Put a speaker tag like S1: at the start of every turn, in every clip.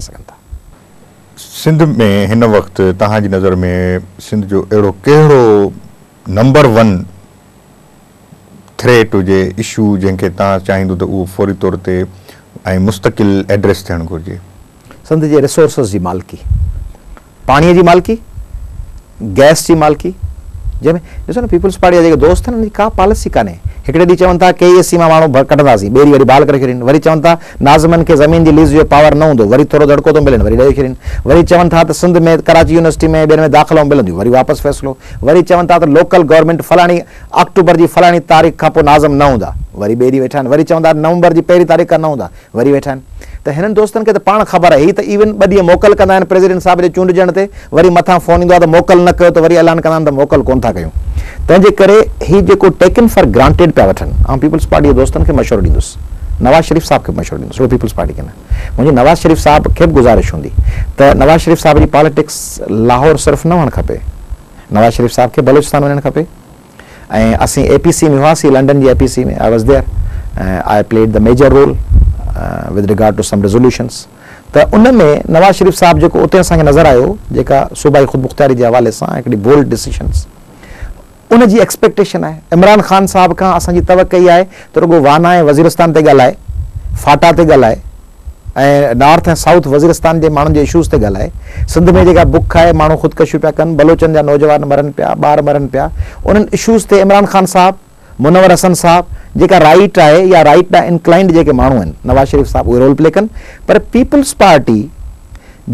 S1: سگهن ٿا.
S2: سنڌ ۾ هن وقت توهان جي نظر ۾ سنڌ جو اهڙو ڪهڙو نمبر ون ٿريٽ هجي، اشو جنهن کي توهان چاهيندو ته اهو فوري طور تي ۽ مستقل ايڊريس ٿيڻ گهرجي؟
S1: سنڌ جي ريسورسز جي مالڪي، پاڻي جي مالڪي، گئس جي مالڪي، جنهن ۾ ڏسو نه پيپلز پارٽي جا جيڪي دوست آهن انهن جي ڪا پاليسي ڪانهي، هڪڙي ڏينهن چون ٿا ڪي اي سي مان ماڻهو ڪڍنداسين، ٻئي ڏينهن وري بحال ڪري ڇڏين، وري چون ٿا ناظمن کي زمين جي ليز جو پاور نه هوندو، وري ٿورو دڙڪو ٿو ملين وري ڏئي ڇڏين، وري چون ٿا ته سنڌ ۾ ڪراچي يونيورسٽي ۾ ٻين ۾ داخلائون ملنديون، وري واپس فيصلو، وري چون ٿا ته لوڪل گورنمينٽ فلاڻي آڪٽوبر جي فلاڻي تاريخ کان پوء ناظم نه هوندا، وري ٻئي ڏينهن ويٺا آهن، وري چون ٿا نومبر جي پهرين تاريخ کان نه هوندا، وري ويٺا آهن ته هنن دوستن کي ته پاڻ خبر آهي، هي ته ايون ٻه ڏينهن موڪل ڪندا آهن پريزيڊنٽ صاحب جي چونڊجڻ تي، وري مٿان فون ايندو آهي ته موڪل نه ڪيو ته وري اعلان ڪندا آهن ته موڪل ڪونه ٿا ڪيون. تنهن جي ڪري هي جيڪو ٽيڪن فار گرانٽيڊ پيا وٺن، آئون پيپلز پارٽي جي دوستن کي مشورو ڏيندس، نواز شريف صاحب کي به مشورو ڏيندس، رڳو پيپلز پارٽي کي نه، منهنجي نواز شريف صاحب کي به گذارش هوندي ته نواز شريف صاحب جي پاليٽڪس لاهور صرف نه هئڻ کپي، نواز شريف صاحب کي بلوچستان وڃڻ کپي ۽ اسين اي پي سي ۾ هئاسين لنڊن جي اي P C ۾ I was there I played the major role with regard to some resolutions ته ان ۾ نواز شريف صاحب جيڪو اتي اسان کي نظر آيو جيڪا صوبائي خودمختياري جي حوالي سان هڪڙي بولڊ ڊسيشنس ان جي ايڪسپيڪٽيشن آهي عمران خان صاحب کان اسان جي توقع اها آهي ته رڳو وانا ۽ وزيرستان تي ڳالهائي فاٽا تي ڳالهائي ۽ نارٿ ۽ سائوٿ وزيرستان جي ماڻهن جي اشوز تي ڳالهائي. سنڌ ۾ جيڪا بک آهي، ماڻهو خودڪشيون پيا ڪن، بلوچن جا نوجوان مرن پيا، ٻار مرن پيا، انهن اشوز تي عمران خان صاحب، منور حسن صاحب، جيڪا رائيٽ آهي يا رائيٽ ڏانهن انڪلائنڊ جيڪي ماڻهو آهن، نواز شريف صاحب اهي رول پلي ڪن پر پيپلز پارٽي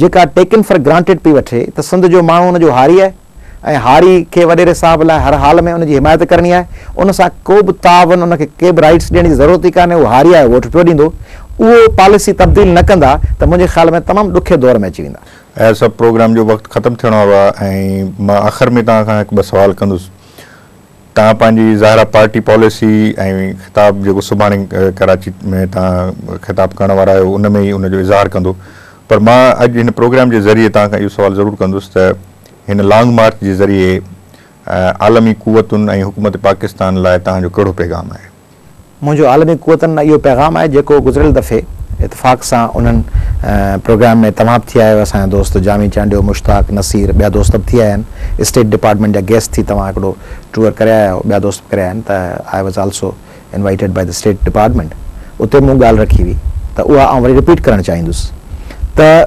S1: جيڪا ٽيڪن فار گرانٽيڊ پئي وٺي ته سنڌ جو ماڻهو ان جو هاري آهي، ۽ هاري کي وڏيري صاحب لاء هر حال ۾ ان جي حمايت ڪرڻي آهي، ان سان ڪو به تعاون ان کي ڪي به رائيٽس ڏيڻ جي ضرورت ئي ڪانهي، اهو هاري آهي ووٽ پيو ڏيندو، اهو پاليسي تبديل نه ڪندا ته منهنجي خيال ۾ تمام ڏکي دور ۾ اچي ويندا.
S2: اياز صاحب پروگرام جو وقت ختم ٿيڻ وارو آهي ۽ مان آخر ۾ توهان کان هڪ ٻه سوال ڪندس. توهان پنهنجي ظاهر آهي پارٽي پاليسي ۽ خطاب جيڪو سڀاڻي ڪراچي ۾ توهان خطاب ڪرڻ وارا آهيو ان ۾ ئي ان جو اظهار ڪندو پر مان اڄ هن پروگرام جي ذريعي توهان کان اهو سوال ضرور ڪندس ته هن لانگ مارچ جي ذريعي عالمي قوتن ۽ حڪومت پاڪستان لاء توهان جو ڪهڙو پيغام آهي؟
S1: منهنجو عالمي قوتن لاء اهو پيغام آهي جيڪو گذريل دفعي اتفاق سان انهن پروگرام ۾ توهان به ٿي آيا آهيو اسان جا دوست جامي چانڊيو، مشتاق، نصير ٻيا دوست به ٿي آيا آهن اسٽيٽ ڊپارٽمينٽ جا گيسٽ ٿي توهان هڪڙو ٽوئر ڪري آيا آهيو ٻيا دوست به ڪري آيا آهن ته I was also invited by the state department اتي مون ڳالهه رکي هئي ته اها آئون وري رپيٽ ڪرڻ چاهيندس ته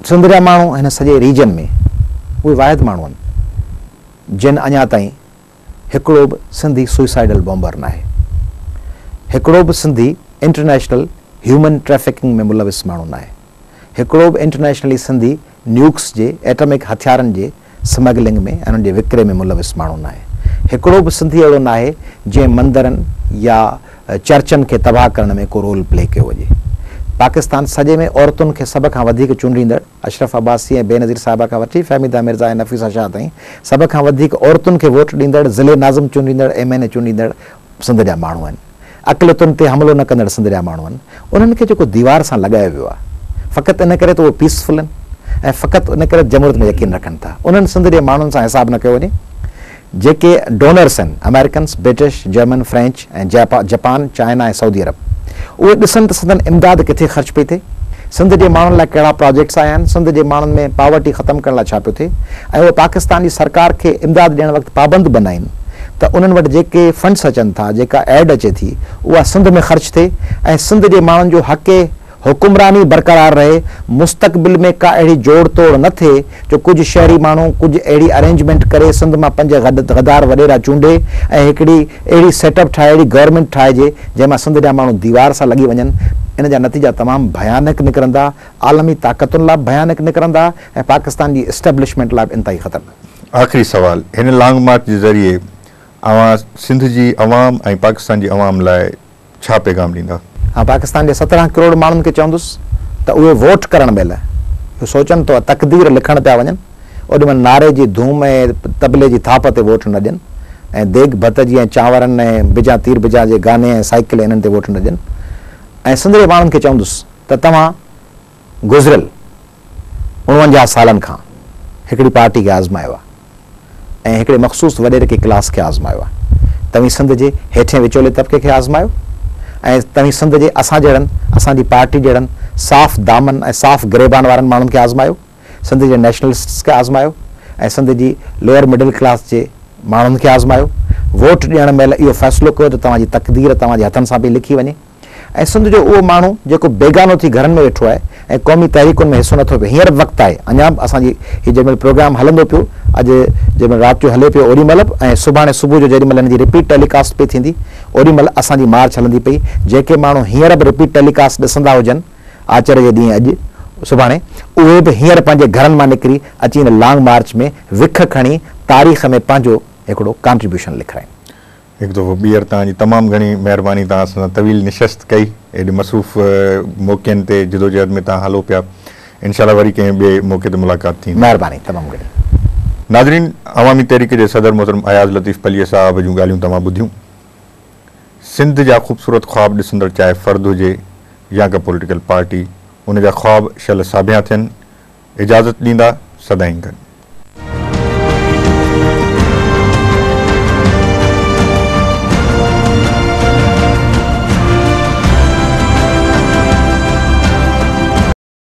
S1: سنڌ جا ماڻهو هن سڄي ريجن ۾ اهي واحد ماڻهو آهن جن اڃا تائين هڪڙو به سنڌي سوئسائيڊل بامبر ناهي، هڪڙو به سنڌي انٽرنيشنل هيومن ٽريفڪنگ ۾ ملوث ماڻهو ناهي، هڪڙو به انٽرنيشنلي سنڌي نيوڪس جي ايٽمڪ هٿيارن جي سمگلنگ ۾ ۽ انهن جي وڪري ۾ ملوث ماڻهو ناهي. هڪڙو به سنڌي اهڙو ناهي جنهن مندرن يا چرچن کي تباهه ڪرڻ ۾ ڪو رول پلي ڪيو هجي. پاڪستان سڄي ۾ عورتن کي سڀ کان وڌيڪ چونڊيندڙ اشرف عباسي ۽ بينظير صاحبه کان وٺي فهميده مرزا ۽ نفيسه شاهه تائين سڀ کان وڌيڪ عورتن کي ووٽ ڏيندڙ، ضلعي ناظم چونڊيندڙ، ايم اين اي چونڊيندڙ سنڌ جا ماڻهو آهن. اقليتن تي حملو نه ڪندڙ سنڌ جا ماڻهو آهن. انهن کي جيڪو ديوار سان لڳايو ويو آهي فقط ان ڪري ته اهي پيسفل آهن ۽ فقط ان ڪري جمهوريت ۾ يقين رکن ٿا. انهن سنڌ جي ماڻهن سان حساب نه ڪيو وڃي. جيڪي ڊونرس آهن، Americans, British, German, French ۽ Japan, China ۽ Saudi عرب، اهي ڏسن ته سندن امداد ڪٿي خرچ پئي ٿئي، سنڌ جي ماڻهن لاء ڪهڙا پراجيڪٽس آيا آهن، سنڌ جي ماڻهن ۾ پاورٽي ختم ڪرڻ لاء ڇا پيو ٿئي ۽ اهي پاڪستان جي سرڪار کي امداد ڏيڻ وقت پابند بنائين ته انهن وٽ جيڪي فنڊس اچن ٿا، جيڪا ايڊ اچي ٿي، اها سنڌ ۾ خرچ ٿئي ۽ سنڌ جي ماڻهن جو حق حڪمراني برقرار رهي، مستقبل ۾ ڪا اهڙي جوڙ توڙ نه ٿئي جو ڪجهه شهري ماڻهو ڪجهه اهڙي ارينجمينٽ ڪري سنڌ مان پنج غدار وڏيرا چونڊي ۽ هڪڙي اهڙي سيٽ اپ ٺاهي اهڙي گورنمينٽ ٺاهجي جنهن مان سنڌ جا ماڻهو ديوار سان لڳي وڃن ان جا نتيجا تمام ڀيانڪ نڪرندا، عالمي طاقتن لاء به ڀيانڪ نڪرندا ۽ پاڪستان جي اسٽيبلشمينٽ لاء به انتهائي خطرناڪ.
S2: آخري سوال، هن لانگ مارچ جي ذريعي اوهان سنڌ جي عوام ۽ پاڪستان جي عوام لاء ڇا پيغام ڏيندا؟
S1: آئون پاڪستان جي 17 ڪروڙ ماڻهن کي چوندس ته اهي ووٽ ڪرڻ مهل اهو سوچن ته تقدير لکڻ پيا وڃن، اوڏي مهل نعري جي ڌوم ۽ طبلي جي ٿاپ تي ووٽ نه ڏين ۽ ديڳ ڀت جي ۽ چانورن ۽ بجان تير بجان جي گاني ۽ سائيڪل انهن تي ووٽ نه ڏين ۽ سنڌ جي ماڻهن کي چوندس ته توهان گذريل 49 سالن کان هڪڙي پارٽي کي آزمايو آهي ۽ هڪڙي مخصوص وڏيرڪي ڪلاس کي آزمايو آهي. توهين سنڌ جي هيٺين وچولي طبقي کي آزمايو ۽ توهين سنڌ جي اسان جهڙن، اسان جي پارٽي جهڙن صاف دامن ۽ صاف گريبان وارن ماڻهن کي آزمايو، سنڌ جي نيشنلسٽس کي آزمايو ۽ سنڌ جي لوئر مڊل ڪلاس جي ماڻهن کي آزمايو. ووٽ ڏيڻ مهل اهو فيصلو ڪيو ته توهان جي تقدير توهان جي هٿن سان پئي لکي وڃي ۽ سنڌ جو اهو ماڻهو جيڪو بيگانو ٿي گهرن ۾ ويٺو آهي ۽ قومي تحريڪن ۾ حصو نٿو پئي هينئر به وقت آهي اڃا به اسان جي هي جنهن مهل پروگرام هلندو پيو اڄ جنهن مهل رات جو هلي پيو اوڏي مهل به ۽ سڀاڻي صبح جو جيڏي مهل هن جي رپيٽ ٽيليڪاسٽ پئي ٿيندي اوڏي مهل اسان جي مارچ هلندي پئي جيڪي ماڻهو هينئر به رپيٽ ٽيليڪاسٽ ڏسندا هجن آچر جي ڏينهن اڄ سڀاڻي اهي به هينئر پنهنجي گهرن مان نڪري اچي هن لانگ مارچ ۾ وک کڻي تاريخ ۾ پنهنجو هڪڙو ڪانٽريبيوشن لکرائين.
S2: هڪ دفعو ٻيهر توهان جي تمام گهڻي مهرباني توهان اسان سان طويل نشست ڪئي ايڏي مصروف موقعن تي جدوجهد ۾ توهان هلو پيا انشاء الله وري ڪنهن ٻئي موقعي تي ملاقات ٿيندي.
S1: مهرباني تمام گهڻي.
S2: ناظرين عوامي تحريڪ جي صدر محترم اياز لطيف پليجي صاحب جون ڳالهيون توهان ٻڌيون. سنڌ جا خوبصورت خواب ڏسندڙ چاهي فرد هجي يا ڪا پوليٽيڪل پارٽي ان جا خواب شل ساڀيان ٿين. اجازت ڏيندا سدائين گڏ.